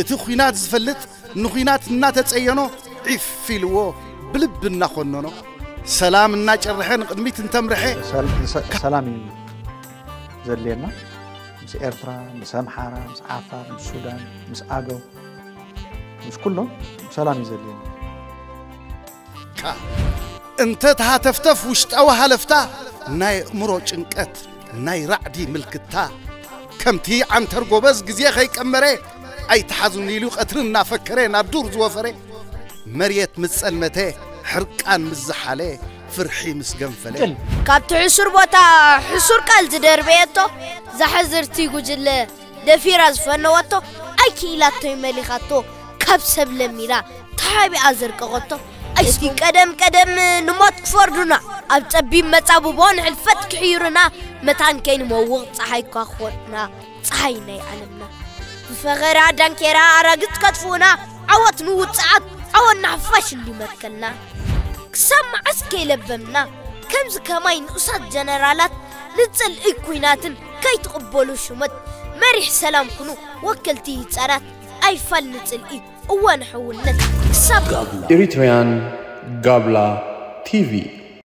እቲ ኹናት ዝፈልጥ ንኹናት እናተጸየኖ ዒፍ ኢልዎ ብልቢ እናኾነኖ ሰላም እናጨርሐ ንቕድሚት እንተምርሐ ሰላም እዩ ዘድልየና ምስ ኤርትራ ምስ ኣምሓራ ምስ ዓፋር ምስ ሱዳን ምስ ኣገው ምስ ኩሎም ሰላም እዩ ዘድልየና እንተ ተሃተፍተፍ ውሽጣዊ ሃለፍታ ናይ ኣእምሮ ጭንቀት ናይ ራዕዲ ምልክታ ከምቲ ዓንተር ጎበዝ ግዜ ከይቀመረ ኣይተሓዙኒ ኢሉ ቀትሪ እናፈከረ ናብ ዱር ዝወፈረ መርየት ምስ ጸልመተ ሕርቃን ምስ ዝሓለ ፍርሒ ምስ ገንፈለ ካብቲ ሕሱር ቦታ ሕሱር ቃል ዝደርበየቶ ዛሕዝርቲ ጉጅለ ደፊራ ዝፈነወቶ ኣይክኢላቶይ መሊኻቶ ካብ ሰብ ለሚና ተሓቢኣ ዘርቀቐቶ ኣይስኪ ቀደም ቀደም ንሞት ክፈርዱና ኣብ ጸቢብ መጻብቦ ንሕልፈት ክሕይሩና መታን ከይንመውቕ ጸሓይ ኳ ክኾና ጸሓይ ናይ ዓለምና ብፈኸራ ዳንኬራ ኣራግጽ ከጥፍኡና ዓወት ንውጽዓት ዓወት ንሓፋሽ እንዲመትከልና ክሳብ መዓስ ከይለበምና ከምዚ ከማይ ንኡሳት ጀነራላት ንጽልኢ ኩናትን ከይትቕበሉ ሽመት መሪሕ ሰላም ኩኑ ወከልቲ ህጻናት ኣይፋል ንጽልኢ እዋን ሕውነት ክሳብ Eritrean Gabla T V